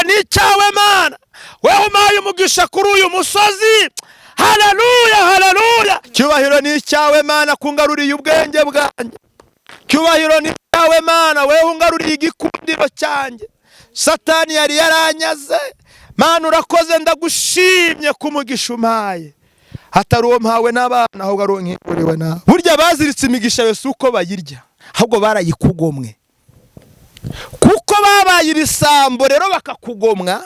Ni icyawe Mana, wewe umpaye umugisha kuri uyu musozi. Haleluya, haleluya! Cyubahiro ni icyawe Mana, kungaruriye ubwenge bwanjye. Cyubahiro ni icyawe Mana, wewe ungaruriye igikundiro cyanjye Satani yari yaranyaze. Mana, urakoze, ndagushimye ku mugisha umpaye, hatari uwo mpawe n'abana, ahubwo ari uwo nkinguriwe nawe. Burya baziritse imigisha yose uko bayirya, ahubwo barayikugomwe, kuko babaye ibisambo. Rero bakakugomwa,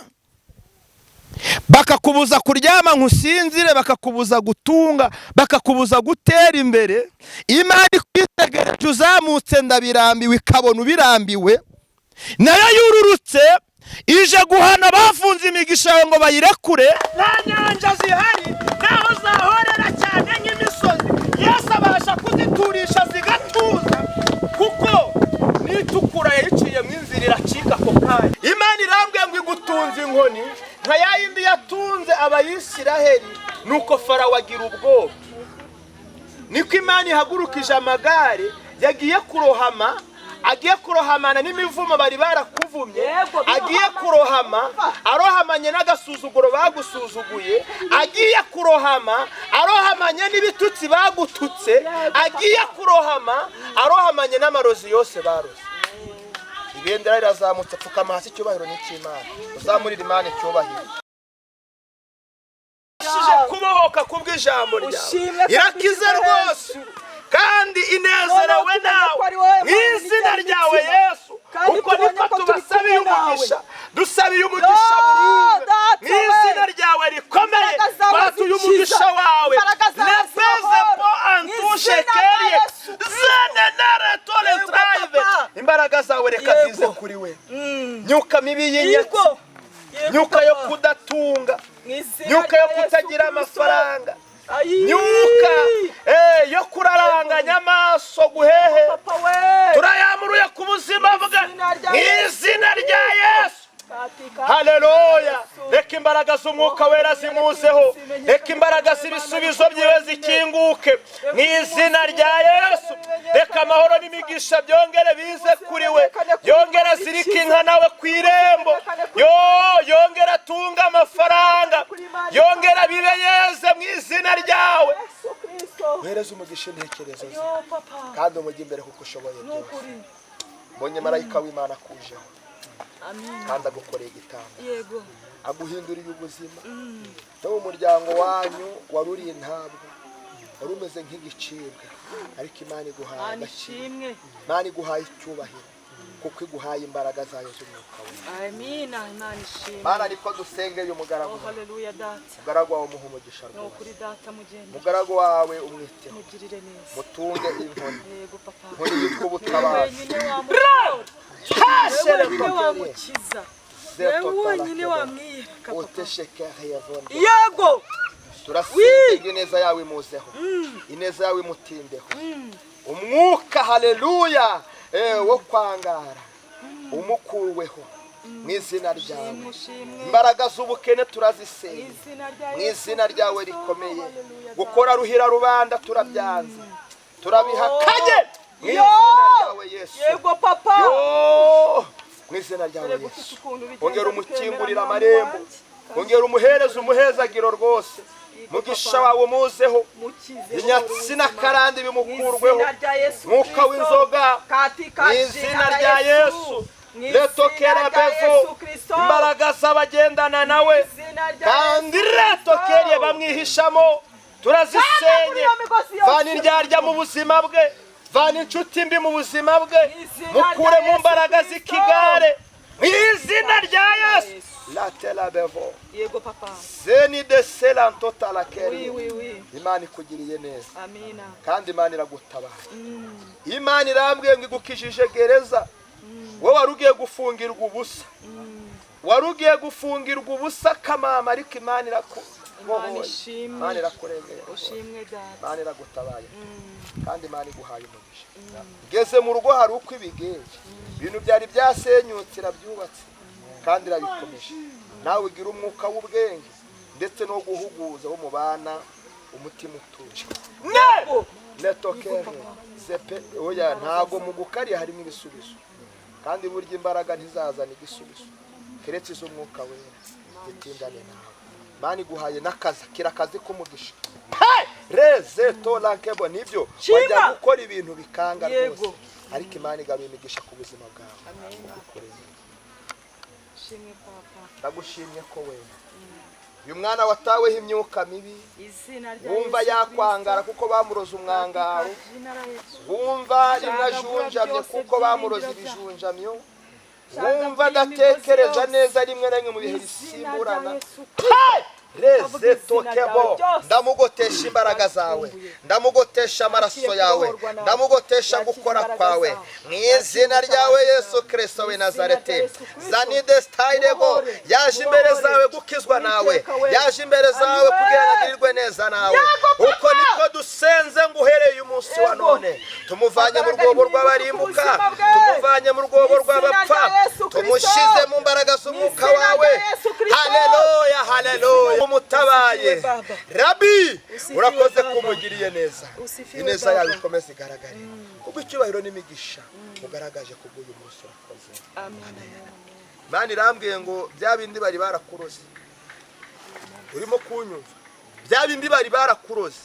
bakakubuza kuryama ngo usinzire, bakakubuza gutunga, bakakubuza gutera imbere. Imana ikwitegereje uzamutse ndabirambiwe, ikabona ubirambiwe, nayo yururutse ije guhana bafunze imigisha yawe ngo bayirekure. Nta nyanja zihari, naho zahorera cyane nk'imisozi, Yesu abasha kuziturisha zigatuza, kuko n'itukura yayiciyemo inzira iracika ako kanya. Imana irambwiye ngo igutunze inkoni nka ya yindi yatunze Abayisiraheli, nuko Farawo agira ubwoba. Niko Imana ihagurukije amagare yagiye kurohama, agiye kurohamana n'imivumo bari barakuvumye. Agiye kurohama arohamanye n'agasuzuguro bagusuzuguye, agiye kurohama arohamanye n'ibitutsi bagututse, agiye kurohama arohamanye n'amarozi yose baroze. Ibendera rirazamutse. Pfukama hasi, icyubahiro ni icy'Imana. Uzamurira Imana icyubahiro. Kubohoka kubw'ijambo ryawe. Ushimwe kandi Irakize ushimwe. rwose, kandi inezerewe Noneho tumenye nawe ko ari wowe mu Mana izina ijyana ryawe imitima. Yesu. Kandi Uko tubonye niko ko turi tubasabiye kumwe nawe. umugisha, dusabiye umugisha Yo, burundu Data mu izina we. ryawe rikomeye. Imbaraga zawe Twatuye zikiza. umugisha wawe. Imbaraga zawe Lepeze zibohora. po Mu antushe izina rya kerie Yesu Kristo. zenenere tole Yego, drive. Papa. Imbaraga zawe reka zize kuri we. Myuka mibi y'inyatsi, Yego. Yego, myuka yo Papa. kudatunga, Mu izina myuka yo rya Yesu kutagira Kristo. amafaranga, Ayi. myuka yo kuraranganya amaso guhehe, Papa we. turayamuruye ku buzima bwe Izina rya mu Yesu. izina rya Yesu. Katika Haleluya! Yesu. Reka imbaraga z'Umwuka Wera zimuzeho, reka imbaraga z'ibisubizo byiwe zikinguke mu izina rya Yesu. Reka amahoro n'imigisha byongere bize kuri we, yongere azirike inka nawe ku irembo, yo yongere atunge amafaranga, yongere bibe yeze mu izina ryawe. Yesu Kristo. Uhereze umugisha intekerezo ze Yo Papa. kandi umujye imbere kuko ushoboye byose. Nukuri. Mbonye marayika w'Imana akujeho Amin. kandi agukoreye igitambo, aguhinduriye ubuzima. No mu muryango wanyu wari uri intabwa, wari umeze nk'igicibwa, ariko Imana iguhaye Mana agaciro. ishimwe. Imana iguhaye icyubahiro kuko iguhaye imbaraga zayo z'Umwuka We. Amina. Imana ishimwe. Mana, niko dusengeye umugaragu Oh wawe. haleluya, Data. Umugaragu wawe umuha umugisha rwose. Nukuri Data, mugende. Umugaragu wawe umwiteho. Mugirire neza. Mutunge inkoni, Yego Papa. inkoni yitwa Niwe ubutabazi. wenyine wamukura. Niwe wenyine wamukiza. Niwe wenyine wamwiyereka, Papa. Oteshekereyavonde. Turasenga ineza yawe imuzeho, ineza yawe imutindeho. Umwuka, haleluya, wo kwangara umukuweho mu izina ryawe. Ushimwe, ushimwe. Imbaraga z'ubukene turazisenga Izina rya mu Yesu izina ryawe Kristo. rikomeye. Haleluya, Gukora ruhira rubanda turabyanze, turabihakanye mu Yo! izina ryawe Yesu. Yego Papa. Yo! Mu izina ryawe Dore gufite Yesu, ukuntu bigenda ongera bikemera umukingurira mama amarembo, wanjye. ongera umuhereza umuhezagiro rwose. Mugisha Papa. wawe umuzeho. Mukize Inyatsi n'akarande bimukurweho. Mu izina rya Yesu Mwuka Kristo. w'inzoga, Katika mu izina rya Yesu. Mu izina Letokera rya bevo. Yesu Kristo. Imbaraga z'abagendana nawe Izina rya kandi Yesu retokeriye Kristo. bamwihishamo Vana kuri turazisenye. iyo migozi yose. Vana indyarya mu buzima bwe, vana inshuti mbi mu buzima bwe, Izina mukure rya mu Yesu mbaraga Kristo. z'ikigare mu izina rya Yesu. Yesu. Latela bevo. Yego Papa. Zeni de selantota Oui, lakeri. oui, oui. Imana ikugiriye neza Amina. kandi Imana iragutabara. Imana irambwiye ngo igukijije gereza. Wowe wari ugiye gufungirwa ubusa, wari ugiye gufungirwa ubusa kamama, ariko Imana Imana irakubohoye. ishimwe. Imana irakurengeye rwose. Ushimwe Data. Imana iragutabaye kandi Imana iguhaye umugisha. Ugeze mu rugo hari uko ibigenje, ibintu byari byasenyutse irabyubatse kandi irabikomeje. Nawe ugira umwuka w'ubwenge ndetse no guhuguza wo mubana umutima utuje. Netokere zepe. Oya, ntago mu gukariya harimo ibisubizo, kandi burya imbaraga ntizazana igisubizo. Keretse iz'Umwuka Wera zitindane nawe. Imana iguhaye n'akazi, kira akazi k'umugisha. Hey! Reze tolankebo, nibyo. Shima! Wajya gukora ibintu bikanga Yego. rwose, ariko Imana igaruye imigisha ku buzima bwawe. Ugukoreye. Shimwe, papa. Ndagushimye ko wera uyu mwana wataweho imyuka mibi, Izina rya wumva Yesu. yakwangara kuko bamuroze umwangaro, Kristo, izina rya Yesu. wumva rimwe ajunjamye Byose kuko bamuroze byiringiro. ibijunjamyo, Shagagura wumva imigozi adatekereza yose. neza rimwe na rimwe mu bihe Izina rya bisimburana. Yesu. Reze Avuga izina tokebo, ryawe byose. ndamugotesha imbaraga zawe, ndamugotesha amaraso Yakire yawe, kubohorwa nawe. ndamugotesha Yakire gukora imbaraga kwawe zawe. mu izina Yakire ryawe ubutabazi Yesu bwawe. Kirisito w'i Mu izina rya Nazareti. Yesu Kristo. Zanide stayirego, Mubohore. yaje imbere Mubohore. zawe gukizwa nawe, Uwiteka we. yaje imbere zawe Ayiwe. kugira ngo agirirwe neza nawe. Yego, papa. Uko niko dusenze ngo uhereye umunsi wa Yego. none tumuvanye mu Agaragara rwobo imirimo ku rw'abarimbuka, buzima bwe. tumuvanye mu rwobo Mu izina rw'abapfa, rya Yesu Kristo. tumushyize mu mbaraga z'Umwuka Mu izina wawe. rya Yesu Kristo. Haleluya, haleluya, umutabaye. Usifiwe, Baba. Rabi, Usifiwe, urakoze Baba. kumugiriye neza. Usifiwe, Ineza Baba. yawe ikomeze igaragare kubwo icyubahiro n'imigisha ugaragaje kubw'uyu munsi. Urakoze. Amen. Imana irambwiye ngo bya bindi bari barakuroze, urimo kunyumva? Bya bindi bari barakuroze,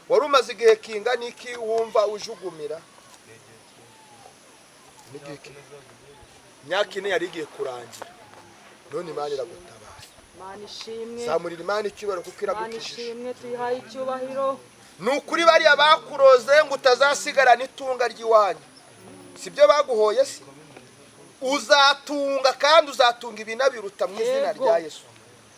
wari umaze igihe kingana iki wumva ujugumira? N'igihe imyaka 4 yari igiye kurangira, none Imana iragutabaye. Mana ishimwe. Zamurira Imana icyubahiro kuko Mana iragukijije. ishimwe, tuyihaye icyubahiro. Ni ukuri, bariya bakuroze ngo utazasigarana itunga ry'iwanyu, si byo baguhoye? Se uzatunga, kandi uzatunga ibinabiruta mu izina Yego. rya Yesu,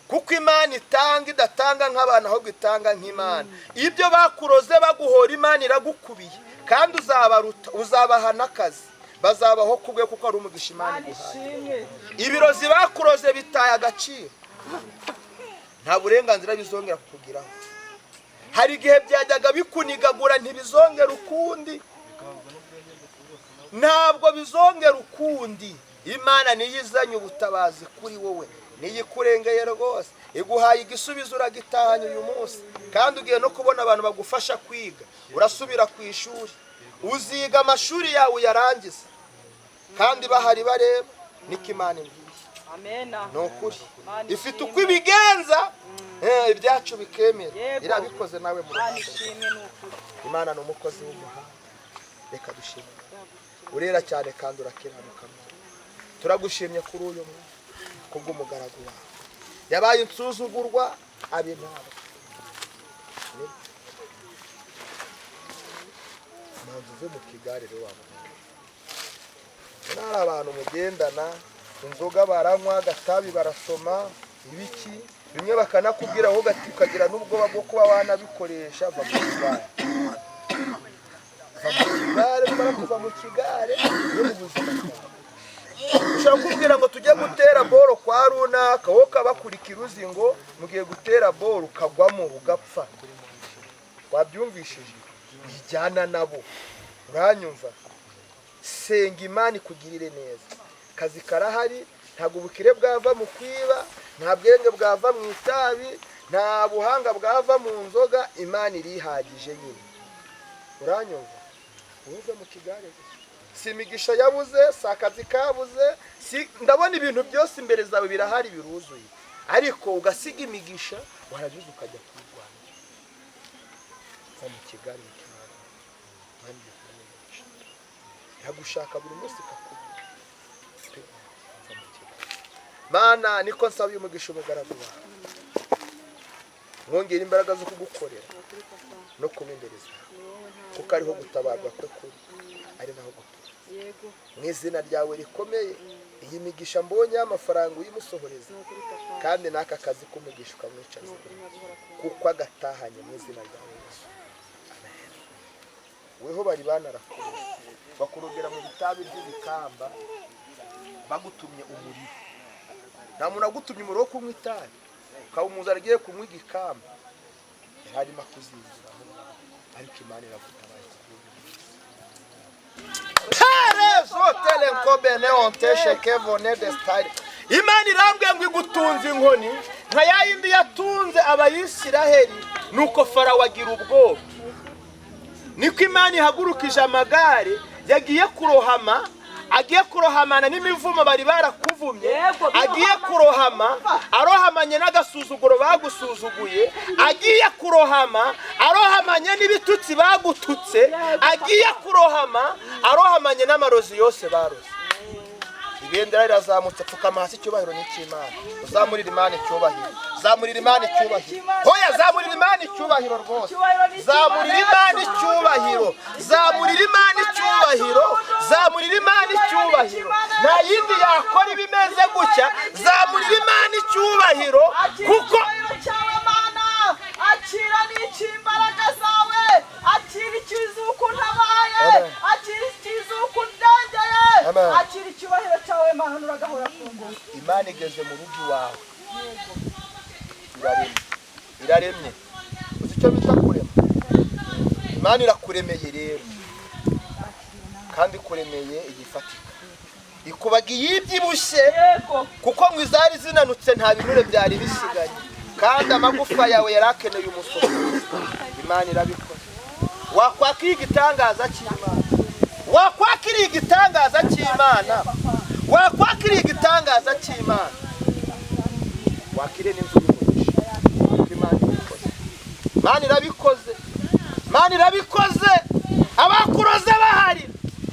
kuko Imana itanga, idatanga nk'abantu, ahubwo itanga nk'Imana. Ibyo bakuroze baguhora, Imana iragukubiye, kandi uzabaruta, uzabaha n'akazi, bazabaho kubwe kuko ari umugisha Imana Mana iguhaye. ishimwe. Ibirozi bakuroze bitaye agaciro, nta burenganzira bizongera kukugiraho. Hari igihe byajyaga bikunigagura, ntibizongera ukundi, ntabwo bizongera ukundi. Imana niyo izanye ubutabazi kuri wowe, niyo ikurengeye rwose, iguhaye igisubizo, uragitahanye uyu munsi. Kandi ugiye no kubona abantu bagufasha kwiga, urasubira ku ishuri, uziga amashuri yawe uyarangize kandi bahari bareba. Niko Imana imbwiye. Amena. Ni ukuri, Mana ifite ishimwe. uko ibigenza, ibyacu bikemera. Yego. Irabikoze nawe mu Mana ruhando. ishimwe, ni ukuri. Imana ni umukozi w'umuhanga. Reka dushime. Urera cyane kandi urakiranuka. Mwana, turagushimye kuri uyu mwana kubw'umugaragu wawe. Yabaye insuzugurwa, aba intabwa. Nibyo. Manza uve mu kigare rero wabona hari abantu mugendana, inzoga baranywa, agatabi barasoma, ibiki bimwe bakanakubwira, ahubwo ati ukagira n'ubwoba bwo kuba wanabikoresha. Va mu kigare, va mu kigare. Numara kuva mu kigare no mu buzima bwawe, ushobora kubwira ngo tujye gutera boro kwa runaka, wowe ukabakurikira uzi ngo mugiye gutera boro, ukagwamo ugapfa. Wabyumvishije? Wijyana nabo, uranyumva? Senga Imana ikugirire neza. Akazi karahari, ntabwo ubukire bwava mu kwiba, nta bwenge bwava mu itabi, nta buhanga bwava mu nzoga. Imana irihagije nyine, uranyumva? Uve mu kigare gusa. Si imigisha yabuze, si akazi kabuze, si ndabona ibintu byose imbere zawe birahari, biruzuye, ariko ugasiga imigisha, warangiza ukajya kwirwanya. Va mu kigare, mu kigare. Imana igiye kukumenyesha, iragushaka buri munsi ikakubura pe. Va mu kigare. Mana, niko nsaba uyu mugisha umugaragu wawe, mwongere imbaraga zo kugukorera Ni ukuri, papa. no kuba imbere zawe, Ni wowe nta kuko ariho gutabarwa kwe kuri, ari naho gutura. Yego. Mu izina ryawe rikomeye, iyi migisha mbonye y'amafaranga uyimusohoreza, Ni ukuri, papa. kandi n'aka kazi k'umugisha ukamwicaza, Ni ukuri, nyaguhora ku kuko agatahanye mu izina ryawe Yesu, amen. Weho bari banarakuye bakurogera mu bitabi by'ibikamba, bagutumye umuriro. Nta muntu agutumye umuriro wo kunywa itabi, ukaba umuzana agiye kunywa igikamba, yari arimo akuzingiraho, ariko Imana iragutabaye kubw'uyu munsi. Imana irambwiye ngo igutunze inkoni nka ya yindi yatunze Abayisiraheli, nuko Farawo agira ubwoba. Niko Imana ihagurukije amagare yagiye kurohama. Agiye kurohamana n'imivumo bari barakuvumye. Yego, Agiye kurohama arohamanye n'agasuzuguro bagusuzuguye. Agiye kurohama arohamanye n'ibitutsi bagututse. Agiye kurohama arohamanye n'amarozi yose baroze. Ibendera rirazamutse. Pfukama hasi, icyubahiro ni icy'Imana. Uzamurira Imana icyubahiro, zamurira Imana icyubahiro. Hoya, zamurira Imana icyubahiro rwose. Zamurira Imana icyubahiro, zamurira Imana icyubahiro, zamurira Imana icyubahiro. Nta yindi yakora ibimeze gutya. Zamurira Imana icyubahiro Akira kuko icyubahiro cyawe, Mana. Akira n'icy'imbaraga zawe. Akira icy'izuku ntabaye. Amen. Akira icy'izuku ndengeye. Amen. Akira icyubahiro cyawe, Mana, uragahora ku ngoma. Imana igeze mu rugo iwawe, iraremye, iraremye. Uzi icyo bita kurema? Imana irakuremeye rero, kandi ikuremeye igifatika, ikubaga iyibyibushye, kuko ngo izari zinanutse nta binure byari bisigaye, kandi amagufa yawe yari akeneye umusuku. Imana irabikoze. Wakwakira igitangaza cy'Imana? Wakwakiriye igitangaza cy'Imana? Wakwakiriye igitangaza cy'Imana? Wakire n'inzu y'umugisha, kuko Imana irabikoze. Imana irabikoze, Imana irabikoze. Abakuroze bahari,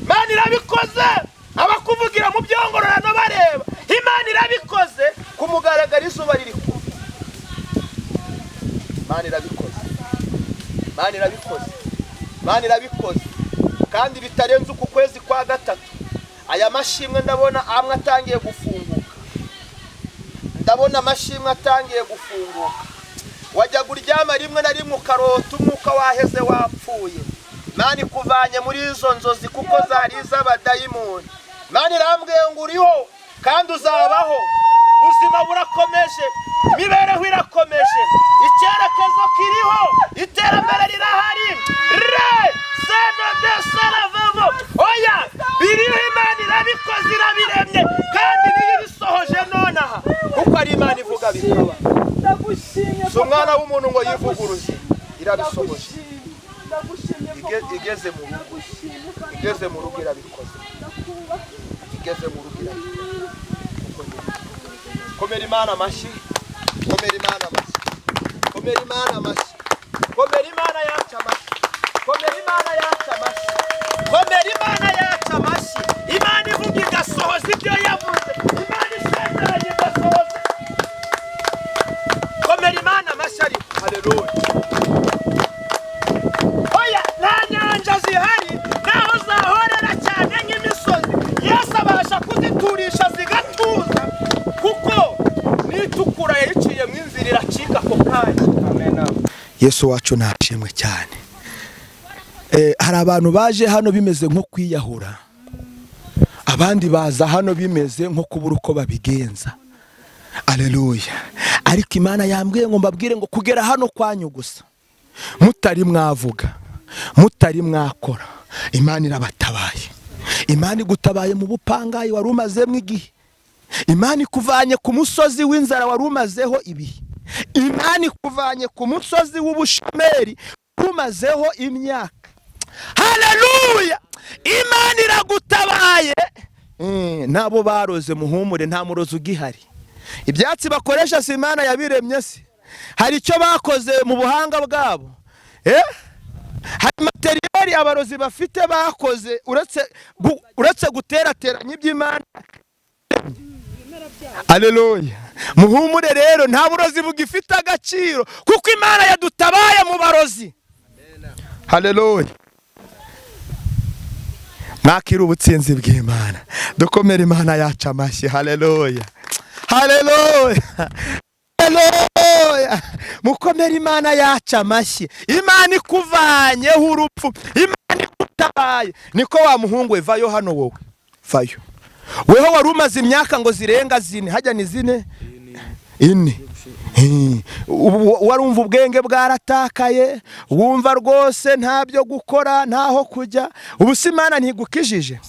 Imana irabikoze. Abakuvugira mu byongororano bareba, Imana irabikoze. Ku mugaragaro izuba riri kuva, Imana irabikoze. Imana irabikoze, Imana irabikoze. Kandi bitarenze uku kwezi kwa gatatu, aya mashimwe ndabona amwe atangiye gufunguka. Ndabona amashimwe atangiye gufunguka. Wajyaga uryama rimwe na rimwe ukarota umwuka waheze, wapfuye. Imana ikuvanye muri izo nzozi, kuko zari iz'abadayimoni. Imana irambwiye ngo uriho kandi uzabaho. Ubuzima burakomeje, imibereho irakomeje, icyerekezo kiriho, iterambere rirahari. Re senode seravamo, oya, biriho. Imana irabikoze, irabiremye, kandi niyo ibisohoje nonaha, kuko ari Imana ivuga bikaba. Ndagushimye. Si umwana w'umuntu ngo yivuguruze. Irabisohoje. Ndagushimye, ndagushimye papa. Igeze mu rugo. Ndagushimye kandi Igeze mu rugo, irabikoze. ndakubaha. Igeze mu rugo, irabikoze. Komera Imana amashyi, komera Imana amashyi, komera Imana amashyi, komera Imana yacu amashyi, komera Imana yacu amashyi, komera Imana yacu amashyi. Imana ivuga igasohoza ibyo yavuze. Imana isezeranye igasohoza. Komera Imana amashyi. Ariko haleluya! Oya, nta nyanja zihari, naho zahorera cyane nk'imisozi, Yesu abasha kuziturisha zigatuza, kuko n'itukura yayiciyemo inzira iracika ako kanya. Yesu wacu ntashimwe cyane. Hari abantu baje hano bimeze nko kwiyahura, abandi baza hano bimeze nko kubura uko babigenza. Aleluya! Ariko Imana yambwiye ngo mbabwire ngo kugera hano kwanyu gusa, mutari mwavuga, mutari mwakora, Imana irabatabaye. Imana igutabaye mu bupangayi wari umazemo igihe. Imana ikuvanye ku musozi w'inzara wari umazeho ibihe. Imana ikuvanye ku musozi w'ubushomeri wari umazeho imyaka. Haleluya! Imana iragutabaye. Nabo baroze muhumure, nta murozi ugihari. Ibyatsi bakoresha si Imana yabiremye se? Hari icyo bakoze mu buhanga bwabo? Hari matériel abarozi bafite bakoze uretse guterateranya iby'Imana? Aleluya! Muhumure rero, nta burozi bugifite agaciro, kuko Imana yadutabaye mu barozi. Haleluya! Mwakira ubutsinzi bw'Imana. Dukomere Imana yacu amashyi. Haleluya, haleluya, haleluya! Mukomere Imana yacu amashyi. Imana ikuvanyeho urupfu, Imana ikutabaye. Niko wa muhungu we, vayo hano wowe, vayo weho wari umaze imyaka ngo zirenga zine, hajya ni zine, ine. Ubu warumva ubwenge bwaratakaye, wumva rwose nta byo gukora, ntaho kujya. Ubu si Imana ntigukijije?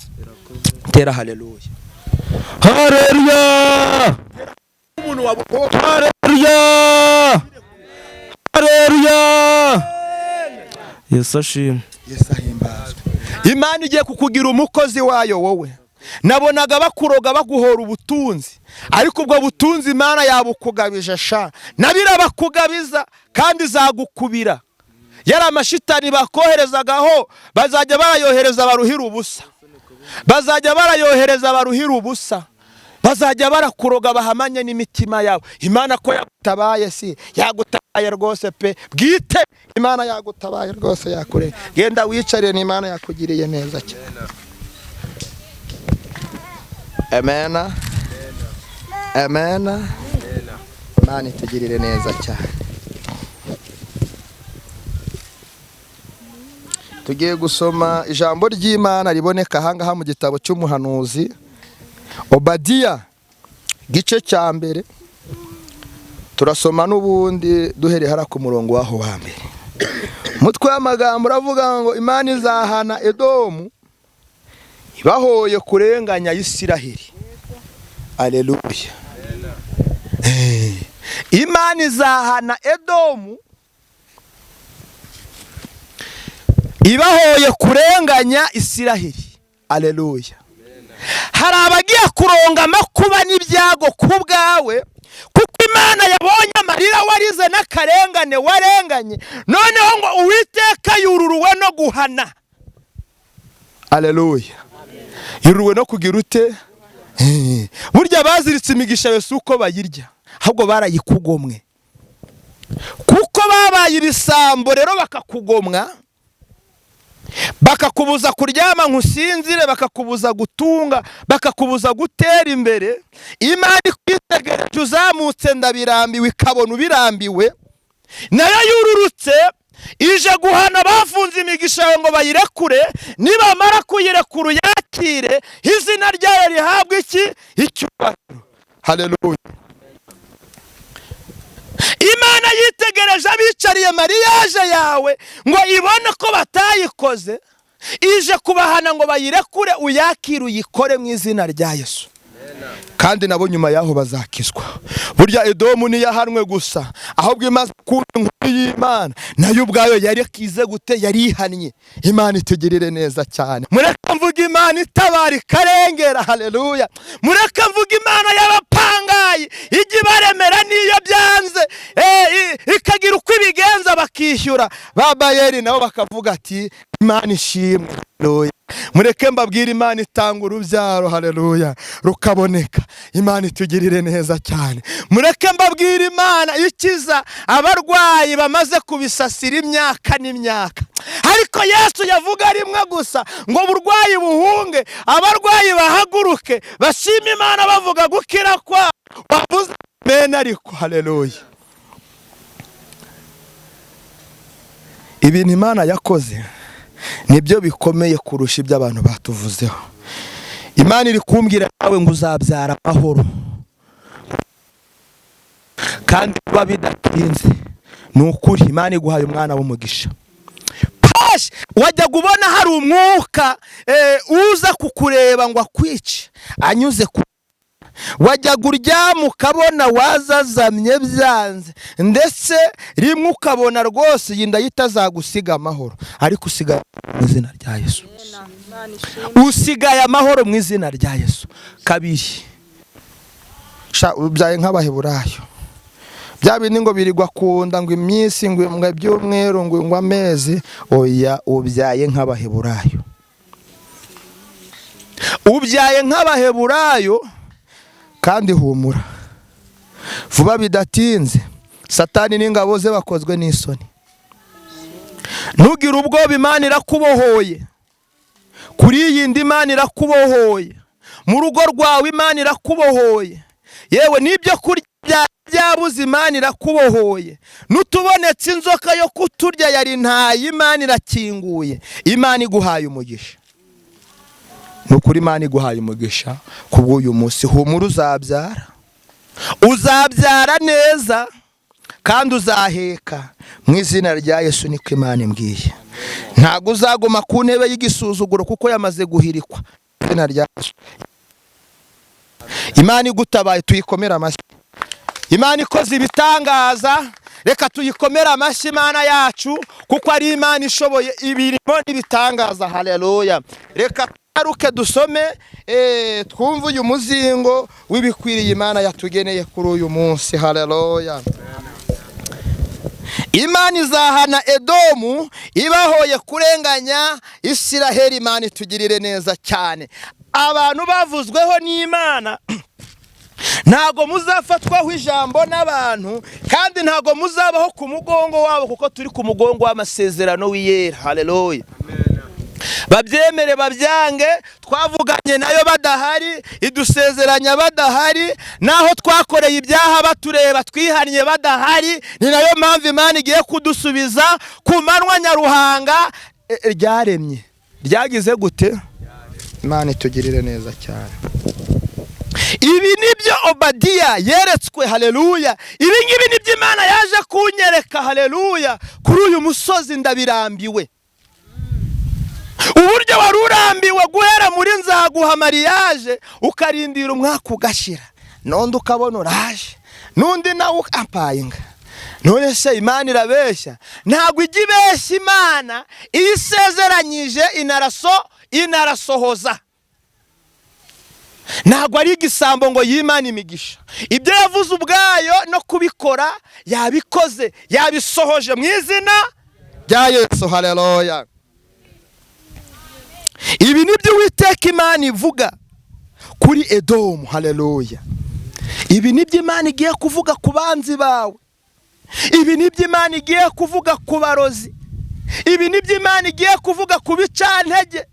Tera haleluya! Haleluya! Haleluya! Haleluya! Yesu ashimwe. Yesu ahimbazwe. Imana igiye kukugira umukozi wayo wowe. Nabonaga bakuroga baguhora ubutunzi, ariko ubwo butunzi Imana yabukugabije sha, nabirabakugabiza kandi izagukubira. Yari amashitani bakoherezagaho bazajya barayohereza baruhira ubusa, bazajya barayohereza baruhira ubusa, bazajya barakuroga bahamanye n'imitima yabo. Imana ko yagutabaye, si yagutabaye rwose pe, bwite Imana yagutabaye rwose, yakure. Genda wicare, ni Imana yakugiriye neza cyane. Amen. Amen. Imana itugirire neza cyane. Tugiye gusoma ijambo ry'Imana riboneka ahangaha mu gitabo cy'umuhanuzi Obadiya, gice cya mbere. Turasoma n'ubundi duhereye hara ku murongo waho wa mbere. Umutwe w'amagambo uravuga ngo Imana izahana Edomu ibahoye kurenganya Isiraheli. Aleluya. Imana izahana Edomu ibahoye kurenganya Isiraheli. Aleluya. Hari abagiye kuronga amakuba n'ibyago ku bwawe, kuko Imana yabonye amarira warize n'akarengane warenganye, noneho ngo Uwiteka yururuwe no guhana. Aleluya. Yururuwe no kugira ute? Burya baziritse imigisha yose uko bayirya, ahubwo barayikugomwe. Kuko babaye ibisambo rero bakakugomwa, bakakubuza kuryama nkusinzire, bakakubuza gutunga, bakakubuza gutera imbere. Imana ikwitegereje uzamutse ndabirambiwe, ikabona ubirambiwe, nayo yururutse ije guhana bafunze imigisha ngo bayirekure. Nibamara kuyirekura uyakire, izina ryayo rihabwe iki? Icyubahiro. Haleluya. Imana yitegereje abicariye mariage yawe ngo ibone ko batayikoze, ije kubahana ngo bayirekure, uyakire uyikore mu izina rya Yesu. Kandi nabo nyuma yaho bazakizwa. Burya Edomu niyahanwe gusa, ahubwo imaze kuba inkuru y'Imana nayo ubwayo yari kize gute? Yari ihannye. Imana itugirire neza cyane. Mureke mvuga Imana itabara ikarengera. Haleluya. Mureke mvuga Imana y'abapangayi ijya ibaremera n'iyo byanze, ikagira uko ibigenza bakishyura. Ba Bayeri nabo bakavuga ati Imana ishimwe. Haleluya. Mureke mbabwire Imana itanga urubyaro. Haleluya, rukaboneka. Imana itugirire neza cyane. Mureke mbabwire Imana ikiza abarwayi bamaze kubisasira imyaka n'imyaka, ariko Yesu yavuga rimwe gusa ngo uburwayi buhunge, abarwayi bahaguruke bashime Imana bavuga gukira kwa bavuze amen. Ariko haleluya, ibintu Imana yakoze nibyo bikomeye kurusha ibyo abantu batuvuzeho. Imana iri kumbwira nawe ngo uzabyara amahoro, kandi kuba bidatinze. Ni ukuri Imana iguhaye umwana w'umugisha. Pash, wajya kubona hari umwuka uza kukureba ngo akwice anyuze ku, wajya uryama ukabona wazazamye byanze, ndetse rimwe ukabona rwose iyi nda itazagusiga amahoro, ariko usigaye mu izina rya Yesu. Usigaye amahoro mu izina rya Yesu. Kabiri, sha ubyaye nk'abaheburayo, bya bindi ngo birirwa kunda ngo iminsi ngo ibyumweru ngo amezi, oya, ubyaye nk'abaheburayo. Ubyaye nk'abaheburayo. Kandi humura vuba bidatinze, Satani n'ingabo ze bakozwe n'isoni. Ntugire ubwoba, Imana irakubohoye. Kuri iyi ndi Imana irakubohoye. Mu rugo rwawe Imana irakubohoye. Yewe n'ibyo kurya byabuze Imana irakubohoye. N'utubonetse inzoka yo kuturya yari ntaye, Imana irakinguye. Imana iguhaye umugisha. Nukuri Imana iguhaye umugisha kubw'uyu munsi. Humura, uzabyara, uzabyara neza kandi uzaheka mu izina rya Yesu. Niko Imana imbwiye. Ntabwo uzaguma ku ntebe y'igisuzuguro kuko yamaze guhirikwa. Izina rya Yesu. Imana igutabaye tuyikomere amashyi. Imana ikoze ibitangaza, reka tuyikomere amashyi Imana yacu, kuko ari Imana ishoboye ibirimo n'ibitangaza. Haleluya. Reka Tugaruke dusome, twumve uyu muzingo w'ibikwiriye Imana yatugeneye kuri uyu munsi. Haleluya! Imana izahana Edomu ibahoye kurenganya Isiraheli. Imana itugirire neza cyane. Abantu bavuzweho n'Imana, ntago muzafatwaho ijambo n'abantu, kandi ntago muzabaho ku mugongo wabo, kuko turi ku mugongo w'amasezerano w'Iyera. Haleluya! Babyemere babyange, twavuganye nayo badahari, idusezeranya badahari, naho twakoreye ibyaha batureba, twihannye badahari. Ni nayo mpamvu Imana igiye kudusubiza ku manwa nyaruhanga. Ryaremye ryagize gute? Imana itugirire neza cyane. Ibi nibyo Obadiya yeretswe. Haleluya! Ibi ngibi nibyo Imana yaje kunyereka. Haleluya! Kuri uyu musozi ndabirambiwe. Uburyo wari urambiwe guhera muri nzaguha mariage, ukarindira umwaka ugashira, n'undi ukabona uraje, n'undi nawe apayinga. None se Imana irabeshya? Ntabwo ijya ibeshya. Imana iyo isezeranyije inarasohoza. Ntabwo ari igisambo ngo yimane imigisha. Ibyo yavuze ubwayo no kubikora yabikoze, yabisohoje mu izina rya Yesu. Haleluya! Ibi nibyo Uwiteka Imana ivuga kuri Edomu. Haleluya! Ibi nibyo Imana igiye kuvuga ku banzi bawe. Ibi nibyo Imana igiye kuvuga ku barozi. Ibi nibyo Imana igiye kuvuga ku bicantege.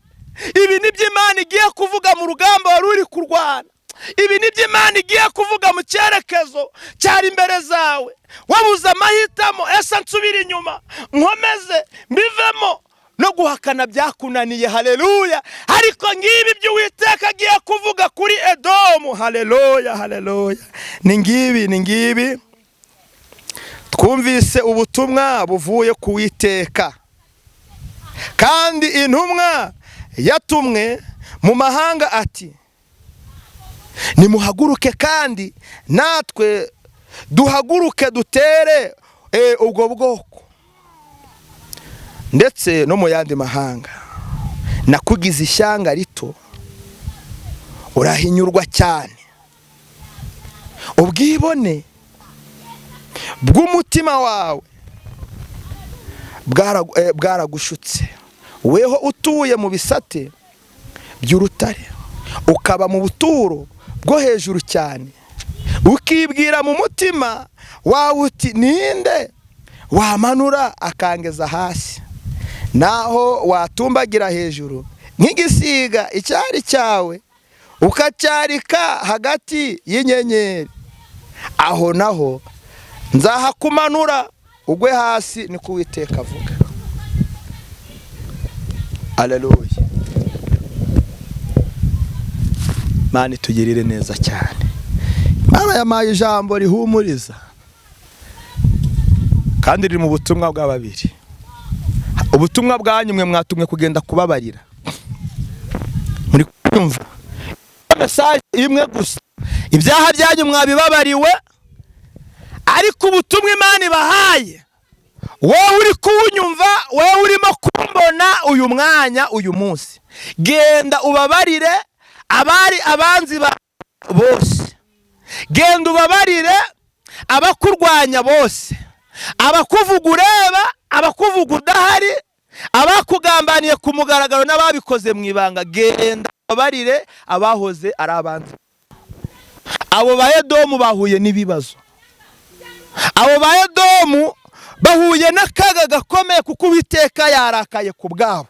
Ibi nibyo Imana igiye kuvuga mu rugamba wari uri kurwana. Ibi nibyo Imana igiye kuvuga mu cyerekezo cyari imbere zawe, wabuze amahitamo: ese nsubire inyuma, nkomeze, mbivemo? No guhakana byakunaniye. Haleluya! Ariko ngibi ibyo Uwiteka agiye kuvuga kuri Edomu. Haleluya, haleluya! Ni ngibi, ni ngibi. Twumvise ubutumwa buvuye ku Witeka, kandi intumwa yatumwe mu mahanga ati: "Nimuhaguruke kandi natwe duhaguruke dutere ubwo bwoko ndetse no mu yandi mahanga." Nakugize ishyanga rito, urahinyurwa cyane. Ubwibone bw'umutima wawe bwaragushutse, weho utuye mu bisate by'urutare, ukaba mu buturo bwo hejuru cyane, ukibwira mu mutima wawe uti: "Ninde wamanura akangeza hasi?" Naho watumbagira hejuru nk'igisiga icyari cyawe, ukacyarika hagati y'inyenyeri, aho naho nzahakumanura ugwe hasi, niko Uwiteka avuga. Aleluya! Imana itugirire neza cyane. Imana yampaye ijambo rihumuriza kandi riri mu butumwa bwa babiri. Ubutumwa bwanyu, mwe mwatumwe kugenda kubabarira. Muri kumva message imwe gusa: ibyaha byanyu mwabibabariwe. Ariko ubutumwa Imana ibahaye, wowe uri kuwunyumva, wowe urimo kumbona uyu mwanya, uyu munsi, genda ubabarire abari abanzi ba bose, genda ubabarire abakurwanya bose, abakuvuga ureba, abakuvuga udahari, abakugambaniye ku mugaragaro n'ababikoze mu ibanga. Genda ubabarire abahoze ari abanzi. Abo ba Edomu bahuye n'ibibazo, abo ba Edomu bahuye n'akaga gakomeye, kuko Uwiteka yarakaye ku bwabo.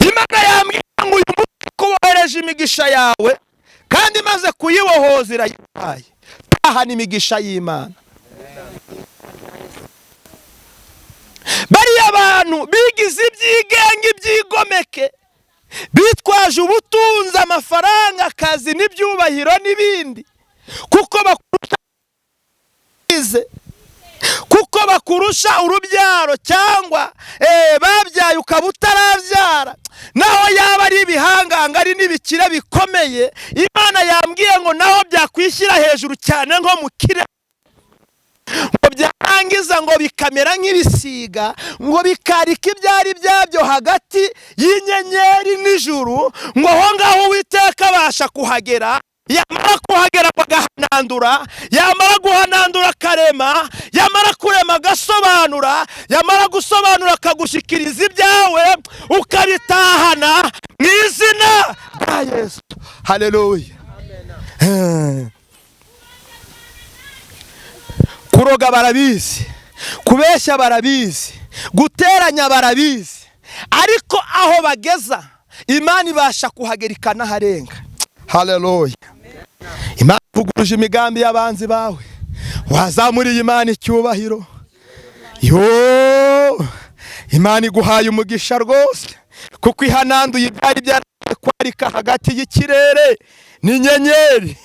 Imana yambwira ngo uyu munsi kubohereje imigisha yawe, kandi imaze kuyibohoza irayihaye. Tahana imigisha y'Imana. Bariya bantu bigize ibyigenge, ibyigomeke, bitwaje ubutunzi, amafaranga, akazi n'ibyubahiro n'ibindi, kuko bakurusha urubyaro, cyangwa babyaye ukaba utarabyara, naho yaba ari ibihanganga, ari n'ibikire bikomeye, Imana yambwiye ngo naho byakwishyira hejuru cyane nko mu kirere, ngo byarangiza. Yarangiza ngo bikamera nk'ibisiga, ngo bikarika ibyari byabyo hagati y'inyenyeri n'ijuru, ngo aho ngaho Uwiteka abasha kuhagera. Yamara kuhagera bagahanandura, yamara guhanandura akarema, yamara kurema agasobanura, yamara gusobanura akagushyikiriza ibyawe ukabitahana mu izina rya Yesu. Haleluya. Kuroga barabizi, kubeshya barabizi, guteranya barabizi, ariko aho bageza Imana ibasha kuhagera ikanaharenga. Haleluya. Imana ivuguruje imigambi y'abanzi bawe, wazamuriye Imana icyubahiro. Yo, Imana iguhaye umugisha rwose, kuko ihananduye ibyari byaragiye kwarika hagati y'ikirere n'inyenyeri,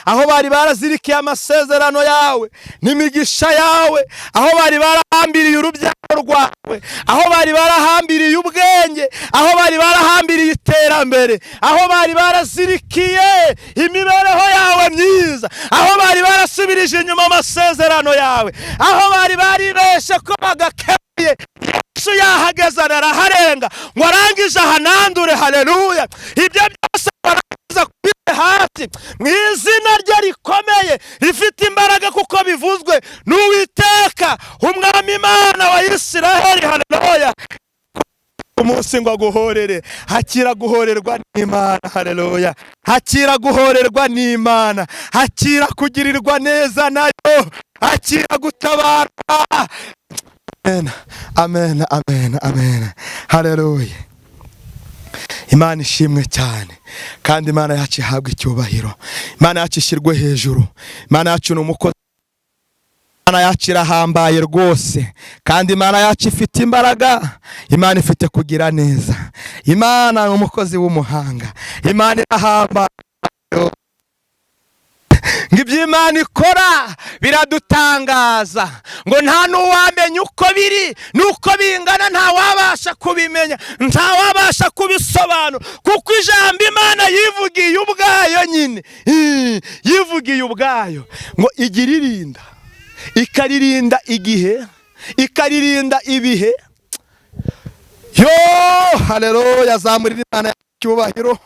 aho bari barazirikiye amasezerano yawe n'imigisha yawe, aho bari barahambiriye urubyaro rwawe, aho bari barahambiriye ubwenge, aho bari barahambiriye iterambere, aho bari barazirikiye imibereho yawe myiza, aho bari barasubirije inyuma amasezerano yawe, aho bari baribeshe ko bagakemuye, Yesu yahageze araharenga ngo arangije ahanandure. Haleluya. Ibyo byose barangiza kubire hasi mu izina rye rikomeye rifite imbaraga, kuko bivuzwe n'Uwiteka Umwami Imana wa Isiraheli. Haleluya. Umunsi ngo aguhorere, hakira guhorerwa n'Imana. Haleluya. Hakira guhorerwa n'Imana, hakira kugirirwa neza nayo, hakira gutabarwa. Amen, amen, amen, amen. Haleluya. Imana ishimwe cyane, kandi Imana yacu ihabwe icyubahiro, Imana yacu ishyirwe hejuru. Imana yacu ni umukozi, Imana yacu irahambaye rwose, kandi Imana yacu ifite imbaraga, Imana ifite kugira neza, Imana ni umukozi w'umuhanga, Imana irahambaye. Ngo ibyo Imana ikora biradutangaza, ngo nta n'uwamenya uko biri n'uko bingana, nta wabasha kubimenya, nta wabasha kubisobanura, kuko ijambo Imana yivugiye ubwayo nyine, yivugiye ubwayo ngo igira irinda, ikaririnda igihe, ikaririnda ibihe. Yo, haleluya. Zamurira Imana icyubahiro,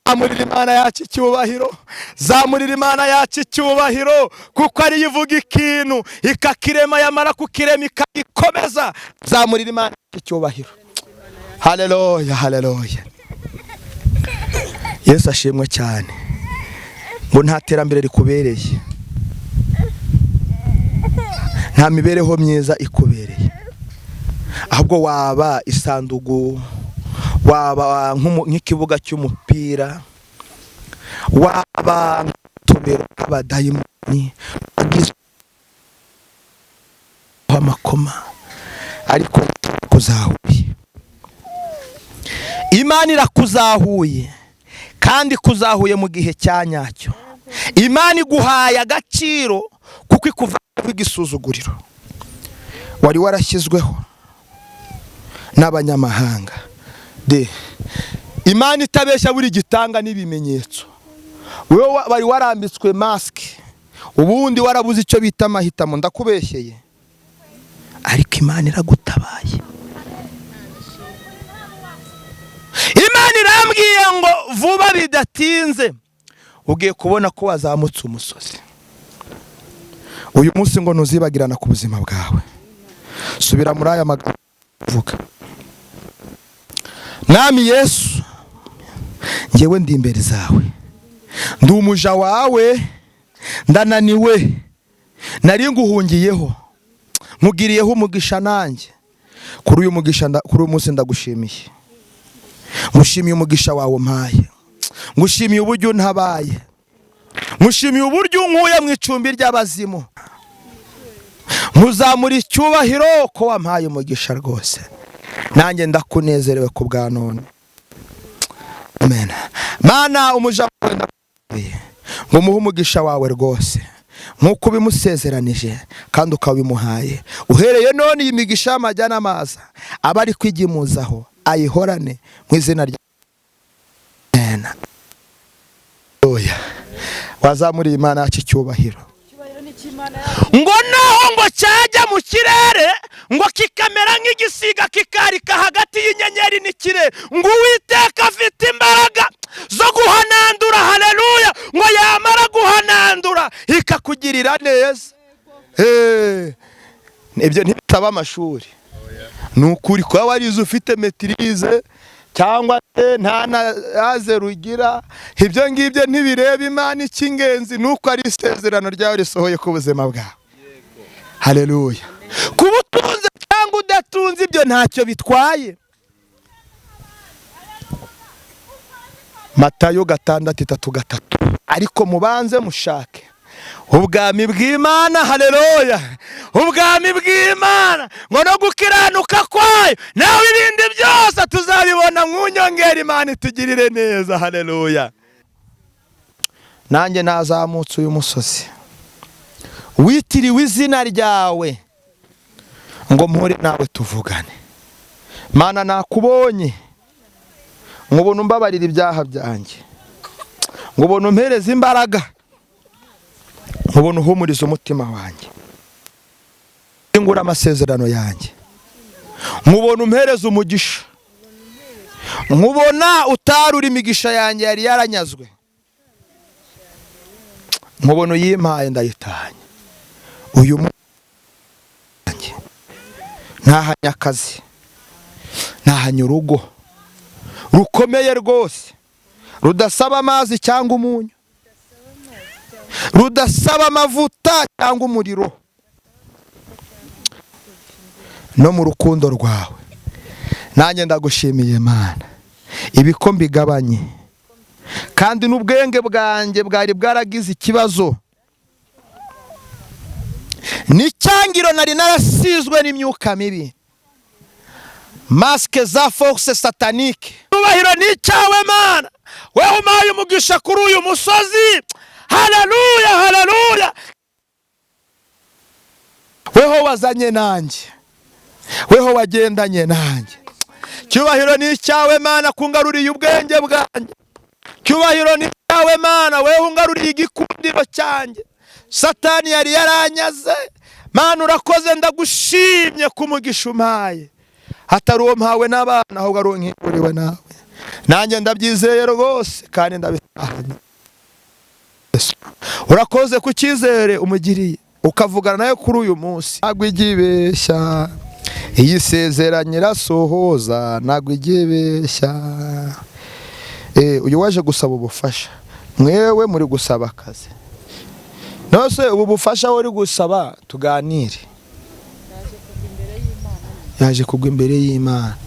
zamurira Imana yacu icyubahiro, zamurira Imana yacu icyubahiro, kuko ariyo ivuga ikintu ikakirema, yamara kukirema ikagikomeza. Zamurira Imana yacu icyubahiro. Haleluya, haleluya. Yesu ashimwe cyane. Ngo nta terambere rikubereye, nta mibereho myiza ikubereye, ahubwo waba isandugu, waba nk'ikibuga cy'umupira, waba nk'utubero k'abadayimoni wagize amakoma, ariko kuzahuye. Imana irakuzahuye, kandi kuzahuye mu gihe cya nyacyo. Imana iguhaye agaciro kuko ikuvaho igisuzuguriro wari warashyizweho n'abanyamahanga. De Imana itabeshya buri gitanga n'ibimenyetso. Wowe wari warambitswe masike, ubundi warabuze icyo bita amahitamo, ndakubeshyeye, ariko Imana iragutabaye. Imana irambwiye ngo vuba bidatinze ugiye kubona ko wazamutse umusozi. Uyu munsi ngo ntuzibagirana ku buzima bwawe. Subira muri aya magambo uvuga: Mwami Yesu, njyewe ndi imbere zawe, ndi umuja wawe, ndananiwe, nari nguhungiyeho, nkugiriyeho umugisha nanjye. Kuri uyu mugisha, kuri uyu munsi ndagushimiye, ngushimiye umugisha wawe umpaye, ngushimiye uburyo untabaye, ngushimiye uburyo unkuye mu icumbi ry'abazimu, nkuzamura icyubahiro ko wampaye umugisha rwose, nanjye ndakunezerewe ku bwa none. Amen. Mana, umuja wawe ndakuye ngo umuhe umugisha wawe rwose nk'uko ubimusezeranije kandi ukabimuhaye. Uhereye none iyi migisha y'amajya n'amaza aba ari kwigimuzaho, ayihorane mu izina rya Amen. Oya, wazamuriye Imana yacu icyubahiro. Icyubahiro ni Ngo naho ngo cyajya mu kirere, ngo kikamera nk'igisiga kikarika hagati y'inyenyeri n'ikirere, ngo Uwiteka afite imbaraga zo guhanandura. Haleluya! Ngo yamara guhanandura ikakugirira neza. Ibyo ntibitaba amashuri. Ni ukuri, kuba warize ufite maîtrise cyangwa se nta na aze rugira, ibyo ngibyo ntibireba Imana. Icy'ingenzi ni uko ari isezerano ryawe risohoye ku buzima bwawe. Haleluya! Kuba utunze cyangwa udatunze, ibyo ntacyo bitwaye. Matayo 6:33: "Ariko mubanze mushake ubwami bw'Imana." Haleluya! Ubwami bw'Imana ngo no gukiranuka kwayo, nawe ibindi byose tuzabibona nk'unyongera. Imana itugirire neza. Haleluya! Nanjye nazamutse uyu musozi witiriwe izina ryawe ngo mpure nawe tuvugane. Mana, nakubonye, ngo ubuntu umbabarira ibyaha byanjye, ngo ubuntu umpereze imbaraga, ngo ubuntu uhumurize umutima wanjye, ngura amasezerano yanjye, nkubona umpereze umugisha, nkubona utarura imigisha yanjye yari yaranyazwe, nkubona uyimpaye ndayitahanye. Uyu munsi ntahanye akazi, ntahanye urugo rukomeye rwose, rudasaba amazi cyangwa umunyu, rudasaba amavuta cyangwa umuriro, no mu rukundo rwawe. Nanjye ndagushimiye Mana, ibiko mbigabanye, kandi n'ubwenge bwanjye bwari bwaragize ikibazo n'icyangiro, nari narasizwe n'imyuka mibi, masques za force satanique. Cyubahiro ni icyawe Mana, wewe umpaye umugisha kuri uyu musozi. Haleluya, haleluya! Weho wazanye nanjye, weho wagendanye nanjye. Cyubahiro ni icyawe Mana, kungaruriye ubwenge bwanjye. Cyubahiro ni icyawe Mana, weho ungaruriye igikundiro cyanjye Satani yari yaranyaze. Mana, urakoze, ndagushimye ku mugisha umpaye, hatari uwo mpawe n'abana, ahubwo ari uwo nkinguriwe nawe. Nanjye ndabyizeye rwose kandi ndabitahanye. Urakoze ku cyizere umugiriye ukavugana nawe kuri uyu munsi. Ntabwo ijya ibeshya, iyi sezeranye irasohoza, ntabwo ijya ibeshya. Uyu waje gusaba ubufasha, mwewe muri gusaba akazi. Nose ubu bufasha uri gusaba, tuganire. Yaje kugwa imbere y'Imana.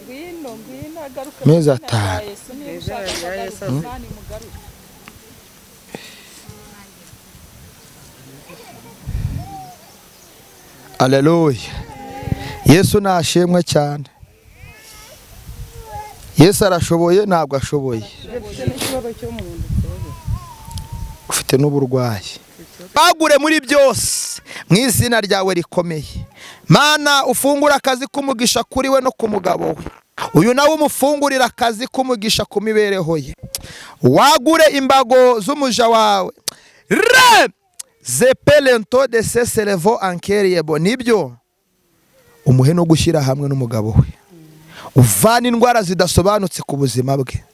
Ngwino, ngwino, agaruke. Mezi mu izina rya 5. Yesu, niba ushaka ko agaruka kandi mugaruke. Aleluya! Yesu nashimwe cyane. Yesu arashoboye, ntabwo ashoboye? Mfite n'ikibazo cyo mu nda. Ufite n'uburwayi. Bagure muri byose mu izina ryawe rikomeye. Mana, ufungure akazi k'umugisha kuri we no ku mugabo we. Uyu nawe umufungurira akazi k'umugisha ku mibereho ye. Wagure imbago z'umuja wawe re zepelento de seselevo ankeriebo. Nibyo, umuhe no gushyira hamwe n'umugabo we, uvana indwara zidasobanutse ku buzima bwe.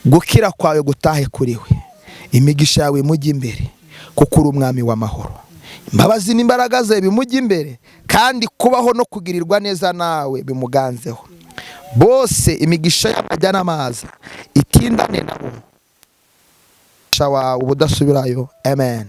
Gukira kwawe gutahe kuri we, imigisha yawe imujye imbere, kuko uri umwami w'amahoro. Imbabazi n'imbaraga zawe bimujye imbere, kandi kubaho no kugirirwa neza nawe bimuganzeho. Bose imigisha y'amajya n'amaza itindane nabo. Umugisha wawe ubudasubirayo. Amen.